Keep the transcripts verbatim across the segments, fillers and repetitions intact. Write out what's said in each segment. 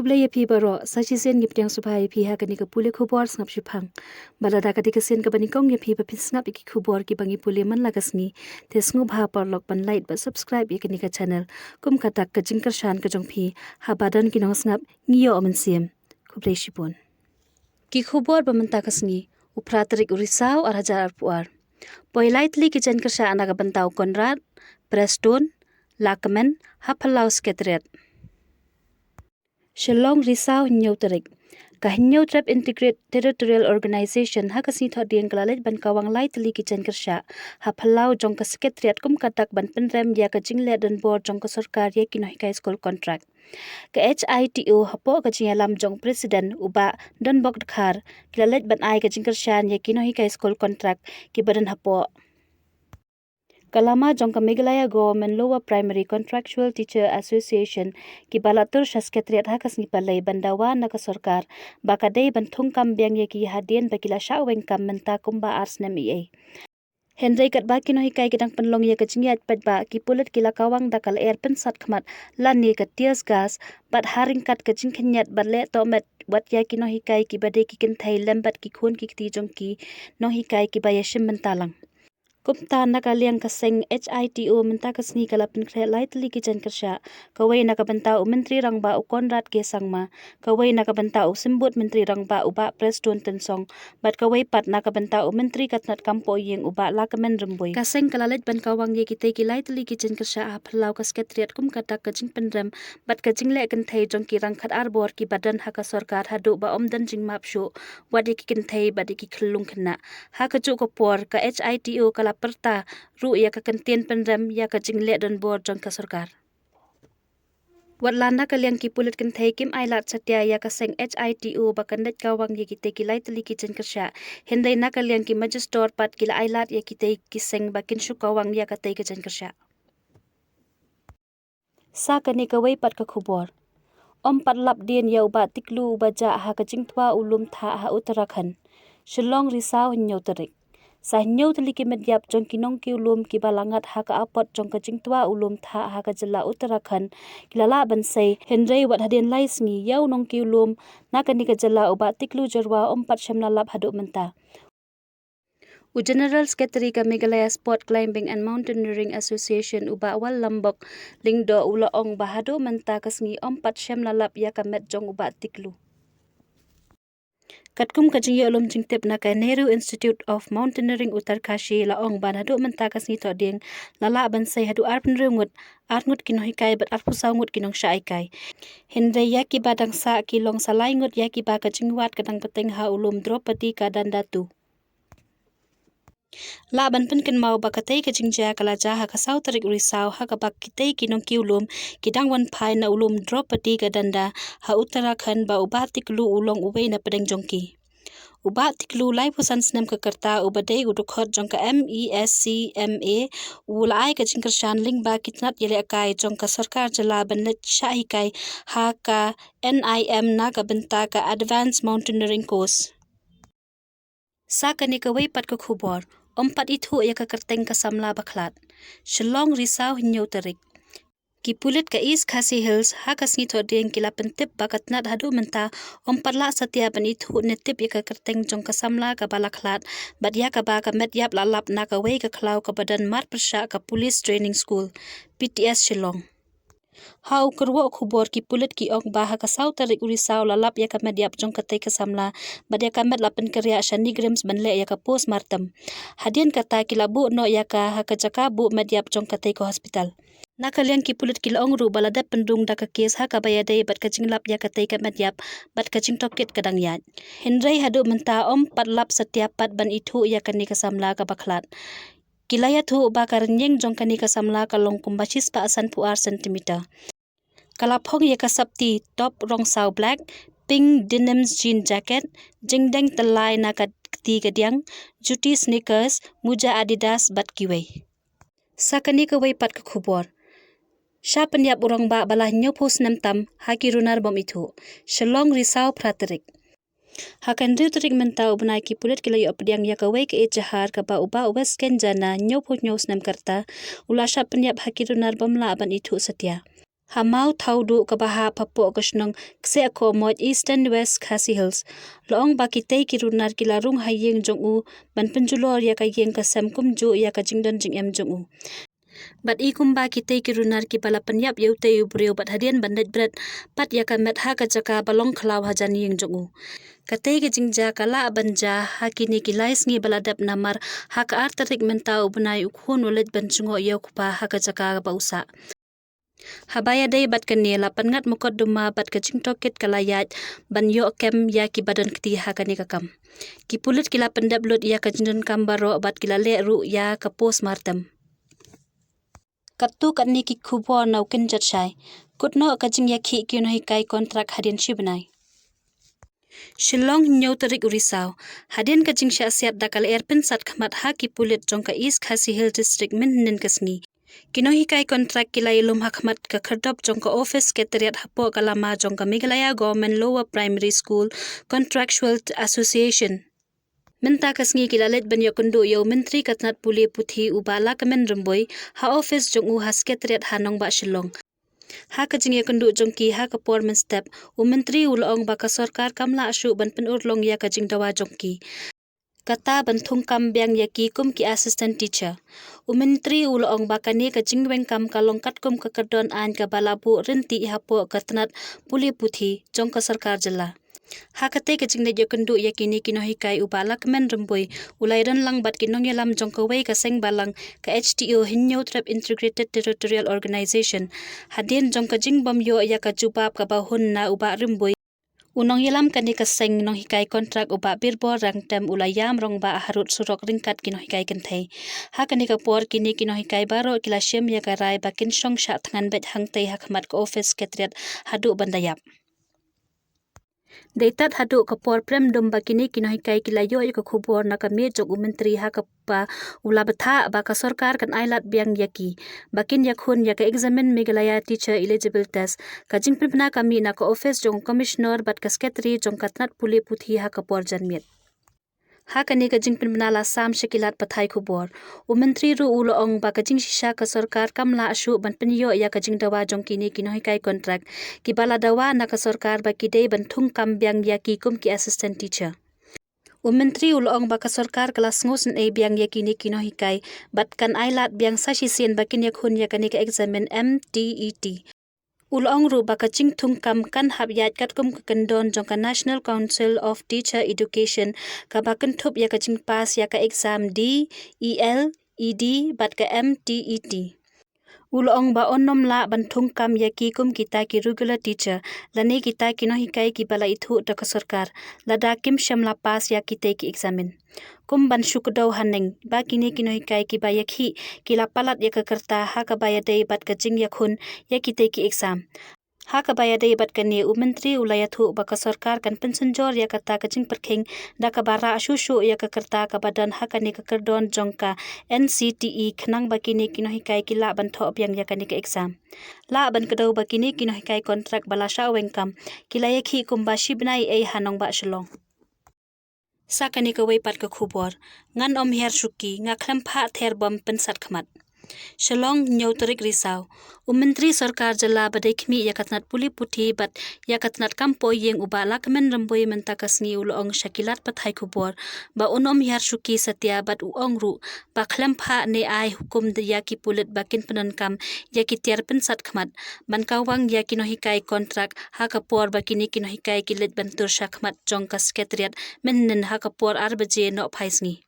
Khublei ïa phi baroh, sa shisien ngi pdiang sngewbha ïa phi ha kane ka pule khubor sngap shiphang. Bad lada ka dei ka sien kaba nyngkong ïa phi ba phin sngap ïa ki khubor kiba ngi pule man la ka sngi, te sngewbha paralok ban like bad subscribe ïa kane ka channel. Kum ka dak ka jingkyrshan ka jong phi, haba don ki nongsngap ngi ïoh mynsiem. Khublei shibun. Ki khubor ba mynta ka sngi, u phra tarik u Risaw ar hajar arphew ar. Poi lai tylli ki jaiñ kyrshah na ka bynta u Conrad, Prestone, Lakmen, ha Phyllaw Secretariat. Shillong, Risaw, hynñiew tarik. Ka Hynñiewtrep Integrated Territorial Organization ha ka sngi Thohdieng ka la leit ban kawang lai tylli ki jaiñ kyrshah ha phyllaw jong ka Secretariat kum ka dak ban pynrem ïa ka jingleh donbor jong ka sorkar ïa ki nonghikai skul contract. Ka H I T O hapoh ka jingïalam jong President u Bah Donbok Dkhar ki la leit ban ai ka jingkyrshan ïa ki nonghikai skul contract kiba don hapoh. Ka lama jong ka Meghalaya Government Lower Primary Contractual Teacher Association kiba la tur sha Secretariat ha ka sngi Palei ban dawa na ka sorkar ba ka dei ban thung kam biang ïa ki hadien ba ki la shah weng kam mynta kumba ar snem eiei. Hynrei katba ki nonghikai ki dang pynlong ïa ka jingïaid paidbah, ki pulit ki la kawang da ka lyer pynsat khmat lane ka tear gas bad ha ryngkat ka jingkhynñiat bad leh tohmet wat ïa ki nonghikai kiba dei ki kynthei lem bad ki khun ki kti jong ki nonghikai kiba ïashim bynta lang. Kumta na ka liang ka seng H I T O mynta ka sngi ka la pynkhreh lai tylli ki jaiñ kyrshah, kawei na ka bynta u Myntri Rangbah u Conrad K Sangma, kawei na ka bynta u Symbud Myntri Rangbah u Bah Prestone Tynsong, bad kawei pat na ka bynta u Myntri ka tnat kam pohïing u Bah Lakmen Rymbui. Ka seng ka la leit ban kawang ïa kitei ki lai tylli ki jaiñ kyrshah ha phyllaw ka Secretariat kum ka dak ka jingpynrem bad ka jingleh kynthei jong ki rangkhat arbor kiba don ha ka sorkar haduh ba ym don jingmap shuh wat ïa ki kynthei bad ïa ki khyllung khynnah. Ha kajuh ka por ka H I T O ka la pyrta ruh ïa ka kyntien pynrem ïa ka jingleh donbor jong ka sorkar. Wat la na ka liang ki pulit kynthei kim ailad satia ïa ka seng H I T O ba kan leit kawang ïa kitei ki lai tylli ki jaiñ kyrshah, hynrei na ka liang ki majistor pat ki la ailad ïa kitei ki seng ba kin shu kawang ïa katei ka jaiñ kyrshah. Sa kane kawei pat ka khubor. Ym pat lap dien ïa u Bah Tiklu uba jah ha ka jingtwa u lum thah ha Uttarakhand. Shillong, Risaw, hynñiew tarik. Sa hynñiew tylli ki met ïap jong ki nongkiew lum kiba la ngat ha ka apot jong ka jingtwa u lum thah ha ka jylla Uttarakhand ki la lah ban sei, hynrei wat hadien lai sngi ïa u nongkiew lum na kane ka jylla u Bah Tiklu Jyrwa ym pat shym la lap haduh mynta. U General Secretary ka Meghalaya Sport Climbing and Mountaineering Association u Bah Walambok Lyngdoh u la ong ba haduh mynta ka sngi ym pat shym la lap ïa ka met jong u Bah Tiklu. Katkum ka jingïohlum jingtip na ka Nehru Institute of Mountaineering Uttarkashi la ong ba haduh mynta ka sngi Thohdieng la lah ban sei haduh arphew hynriew ngut, ar ngut ki nonghikai bad arphew saw ngut ki nongshah hikai. Hynrei ïa kiba dang sah ki long sa lai ngut ïa kiba ka jingwad ka dang bteng ha u lum Draupadi ka Danda tu. Lah ban pynkynmaw ba katei ka jingjia ka la jia ha ka saw tarik u Risaw ha kaba kitei ki nongkiew lum ki dang wan phai na u lum Draupadi ka Danda ha Uttarakhand ba u Bah Tiklu u long uwei na pdeng jong ki. U Bah Tiklu laiphew san snem ka rta uba dei u dkhot jong ka M E S C M A u la ai ka jingkyrshan lyngba ki tnat ïalehkai jong ka sorkar jylla ban leit shah hikai ha ka N I M na ka bynta ka Advanced Mountaineering Course. Sa kane kawei pat ka khubor, ym pat ithuh ïa ka kyrteng ka samla ba khlad. Shillong, Risaw, hynñiew tarik. Ki pulit ka East Khasi Hills ha ka sngi Thohdieng ki la pyntip ba ka tnat haduh mynta ym pat lah satia ban ithuh ne tip ïa ka kyrteng jong ka samla kaba la khlad bad ïa kaba ka met ïap la lap na kawei ka khlaw kaba don marpyrshah ka Police Training School, P T S, Shillong. Ha u kyrwoh khubor ki pulit ki ong ba ha ka saw tarik u Risaw la lap ïa ka met ïap jong katei ka samla bad ïa ka met la pynkyrïah sha NEIGRIHMS ban leh ïa ka postmortem. Hadien kata ki la buh noh ïa ka ha ka jaka buh met ïap jong katei ka hospital. Na ka liang ki pulit ki la ong ruh ba la dep pynrung da ka kes ha kaba ïadei bad ka jinglap ïa katei ka met ïap bad ka jingtohkit ka dang ïaid. Hynrei haduh mynta ym pat lap satia pat ban ithuh ïa kane ka samla kaba khlad. Ki la ïathuh ba ka rynïeng jong kane ka samla ka long kumba shispah sanphew ar centimeter. Ka la phong ïa ka sapti top rong saw black, pink denim jean jacket, jingdeng tyllai na ka kti ka diang, juti sneakers, muja Adidas bad kiwei. Sa kane kawei pat ka khubor. Shah pynïap u rangbah ba la hynñiewphew snem tam ha ki runar bym ithuh. Shillong, Risaw, phra tarik. Ha ka hynriew tarik mynta u bnai ki pulit ki la ïoh pdiang ïa kawei ka ïit jahar kaba u Bah Westgen Jana, hynñiewphew hynñiew snem ka rta, u la shah pynïap ha ki runar bym lah ban ithuh satia. ha Mawthaw Duh kaba hap hapoh ka shnong Ksehkohmoj, Eastern West Khasi Hills. La ong ba kitei ki runar ki la rung ha ïing jong u ban pynjulor ïa ka ïing ka sem kumjuh ïa ka jingdon jingem jong u. Bad i kumba kitei ki runar kiba la pynïap ïa utei u briew bad hadien ban leit bret pat ïa ka met ha ka jaka ba long khlaw hajan ïing jong u. Katei ka jingjia ka lah ban jia ha kine ki lai sngi ba la dep namar ha ka ar tarik mynta u bnai u khun u leit ban jngoh ïa u kpa ha ka jaka ba u sah. Haba ïadei bad kane la pynngat mukotduma bad ka jingtohkit ka la ïaid ban ïoh kem ïa kiba don kti ha kane ka kam. Ki pulit ki la pyndep lut ïa ka jingdonkam baroh bad ki la leh ruh ïa ka postmortem. Katto katne ki khubor na u kynjat shai. Kut noh ka jingïakhih ki nonghikai kontrak hadien shi bnai. Shillong, hynñiew tarik u Risaw. Hadien ka jingshah siat da ka lyer pynsat khmat ha ki pulit jong ka East Khasi Hills District mynhynnin ka sngi, ki nonghikai kontrak ki la ïalum ha khmat ka khyrdop jong ka office secretariat hapoh ka lama jong ka Meghalaya Government Lower Primary School Contractual Association. Mynta ka sngi ki la leit ban ïakynduh ïa u Myntri ka tnat pule puthi u Bah Lahkmen Rymbui ha office jong u ha Secretariat ha nongbah Shillong. Ha ka jingïakynduh jong ki ha ka por mynstep, u Myntri u la ong ba ka sorkar kam lah shuh ban pynurlong ïa ka jingdawa jong ki, kata ban thung kam biang ïa ki kum ki assistant teacher. U Myntri u la ong ba kane ka jingweng kam ka long katkum ka kyrdon aiñ kaba la buh ryntih hapoh ka tnat pule puthi jong ka sorkar jylla. Ha katei ka jingleit ïakynduh ïa kine ki nonghikai u Bah Lahkmen Rymbui u la ïadon lang bad ki nongïalam jong kawei ka seng balang, ka H T O, Hynñiewtrep Integrated Territorial Organization. Hadien jong ka jingbym ïoh ïa ka jubab kaba hun na u Bah Rymbui, u nongïalam kane ka seng nonghikai kontrak u Bah Birbor Rangtem u la ïam rangbah harud surok ryngkat ki nonghikai kynthei. Ha kane ka por kine ki nonghikai baroh ki la shim ïa ka rai ba kin shong shah thngan beit hangtei ha khmat ka office secretariat haduh ban da ïap. Dei tad haduh ka por prem dum ba kine ki nonghikai ki la ïoh ïa ka khubor na ka miej jong u Myntri ha kaba u la bthah ba ka sorkar kan ailad biang ïa ki ba kin ïakhun ïa ka examin Meghalaya Teacher Eligible Test. Ka jingpynbna ka mih na ka office jong u Commissioner bad ka Secretary jong ka tnat pule puthi ha ka por janmiet. Ha kane ka jingpynbna la sam sha ki lad pathai khubor. U Myntri ruh u la ong ba ka jingshisha ka sorkar kam lah shuh ban pynïoh ïa ka jingdawa jong kine ki nonghikai kontrak kiba la dawa na ka sorkar ba ki dei ban thung kam biang ïa ki kum ki assistant teacher. U Myntri u la ong ba ka sorkar ka la sngewsynei biang ïa kine ki nonghikai bad kan ailad biang sa shisien ba kin ïakhun ïa kane ka examin M T E T. U la ong ruh ba ka jingthung kam kan hap ïaid katkum ka kyndon jong ka National Council of Teacher Education kaba kynthup ïa ka jingpass ïa ka exam D E L E D bad ka M T E T. U la ong ba un ym lah ban thung kam ïa ki kum kita ki regular teacher lane kita ki nonghikai kiba la ithuh da ka sorkar lada kim shym la pass ïa kitei ki examin. Kum ban shu kdew haneng ba kine ki nonghikai kiba ïakhih ki la palat ïa ka kyrta ha kaba ïadei bad ka jingïakhun ïa kitei ki exam. Ha kaba ïadei bad kane u Myntri u la ïathuh ba ka sorkar kan pynsynjor ïa kata ka jingpyrkhing da kaba rah shuh shuh ïa ka kyrta kaba don ha kane ka kyrdon jong ka N C T E khnang ba kine ki nonghikai ki lah ban thoh biang ïa kane ka exam. Lah ban kdew ba kine ki nonghikai kontrak ba la shah weng kam ki la ïakhih kumba shi bnai ei ha nongbah Shillong. Sa kane kawei pat ka khubor. Ngan ym hiar shuki, nga khlem phah ther bom pynsat khmat. Shillong, hynñiew tarik Risaw. U Myntri Sorkar Jylla ba dei khmih ïa ka tnat pule puthi bad ïa ka tnat kam poh ïing u Bah Lahkmen Rymbui mynta ka sngi u la ong sha ki lad pathai khubor ba un ym hiar shuki satia bad u ong ruh ba khlem phah ne ai hukum ïa ki pulit ba kin pyndonkam ïa ki tiar pynsat khmat ban kawang ïa ki nonghikai kontrak ha ka por ba kine ki nonghikai ki leit ban tur sha khmat jong ka Secretariat mynhynnin ha ka por ar baje noh phai sngi.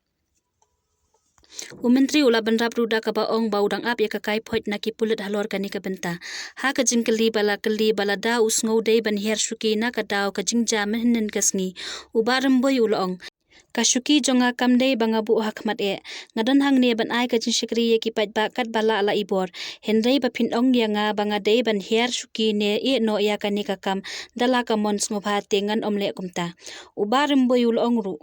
U Myntri u la bynrap ruh da kaba ong ba u dang ap ïa ka kaiphoit na ki pulit halor kane ka bynta. Ha ka jingkylli ba la kylli ba lada u sngew dei ban hiar shuki na ka daw ka jingjia mynhynnin ka sngi, u Bah Rymbui u la ong, ka shuki jong nga kam dei ba nga buh ha khmat eh. Nga don hangne ban ai ka jingshakri ïa ki paidbah katba lah la i bor. Hynrei ba phin ong ïa nga ba nga dei ban hiar shuki ne ïeh noh ïa kane ka kam da la ka mon sngewbha te ngan ym leh kumta. U Bah Rymbui u la ong ruh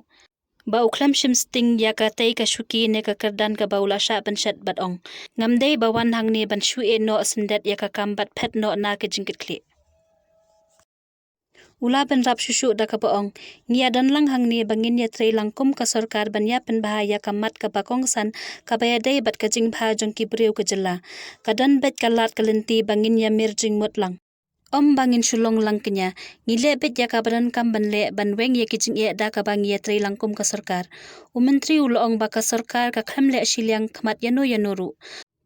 ba u khlem shim sting ïa katei ka shuki ne ka kyrdan kaba u la shah pynshet bad ong, ngam dei ba wan hangne ban shu ïeh noh syndet ïa ka kam bad phet noh na ka jingkitkhlieh. U la bynrap shuh shuh da kaba ong, ngi ïa don lang hangne ba ngin ïa trei lang kum ka sorkar ban ïa pynbha ïa ka mat kaba kongsan kaba ïadei bad ka jingbha jong ki briew ka jylla. Ka don beit ka lad ka lynti ba ngin ïa mir jingmut lang. Ym ba ngin shu long lang kñia, ngi leh beit ïa kaba donkam ban leh ban weng ïa ki jingeh da kaba ngi ïa trei lang kum ka sorkar. U Myntri u la ong ba ka sorkar ka khlem leh shiliang khmat ïano ïano ruh.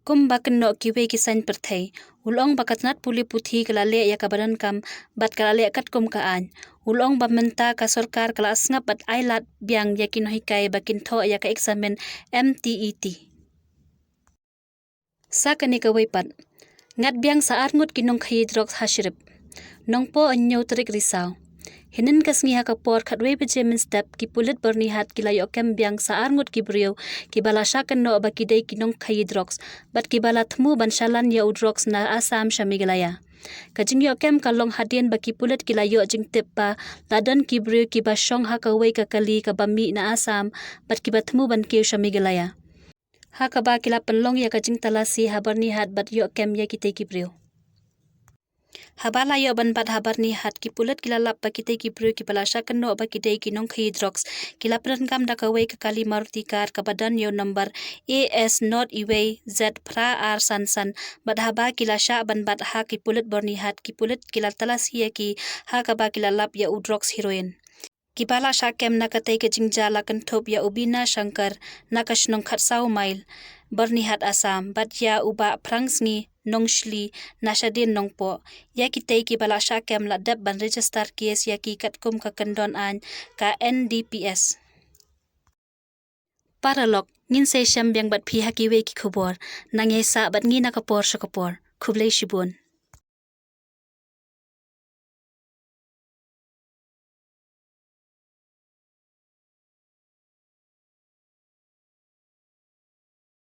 Kum ba kynnoh kiwei ki saiñ pyrthei, u la ong ba ka tnat pule puthi ka la leh ïa kaba donkam bad ka la leh katkum ka aiñ. U la ong ba mynta ka sorkar ka la sngap bad ai lad biang ïa ki nonghikai ba kin thoh ïa ka eksamin M T E T. Sa kane kawei pat. Ngat biang sa ar ngut ki nongkhaïi drugs ha Shrip. Nongpoh, hynñiew tarik Risaw. Hynnin ka sngi ha ka por khatwei baje mynstep, ki pulit Byrnihat ki la ïoh kem biang sa ar ngut ki briew kiba la shah kynnoh ba ki dei ki nongkhaïi drugs bad kiba la thmu ban shalan ïa u drugs na Assam sha Meghalaya. Ka jingïoh kem ka long hadien ba ki pulit ki la ïoh jingtip ba la don ki briew kiba shong ha kawei ka kali kaba mih na Assam bad kiba thmu ban kiew sha Meghalaya. Ha kaba ki la pynlong ïa ka jingtalasi ha Byrnihat bad ïoh kem ïa kitei ki briew. Haba la ïoh ban bat ha Byrnihat, ki pulit ki la lap ba kitei ki briew kiba la shah kynnoh ba ki dei ki nongkhaïi drugs ki la pyndonkam da kawei ka kali Maruti car kaba don ïa u number A S not iwei Z phra ar san san, bad haba ki la shah ban bat ha ki pulit Byrnihat, ki pulit ki la talasi ïa ki ha kaba ki la lap ïa u drugs heroin. Kiba la shah kem na katei ka jingjia la kynthup ïa u Bina Shankar na ka shnong khatsaw mail, Byrnihat Assam, bad ïa u Bah Phrangsngi Nongshli na shadien Nongpoh. Ïa kitei kiba la shah kem la dep ban register case ïa ki katkum ka kyndon aiñ ka N D P S. Paralok, ngin sa ïashem biang bad phi ha kiwei ki khubor. Nang ïaisah bad ngi na ka por sha ka por. Khublei shibun.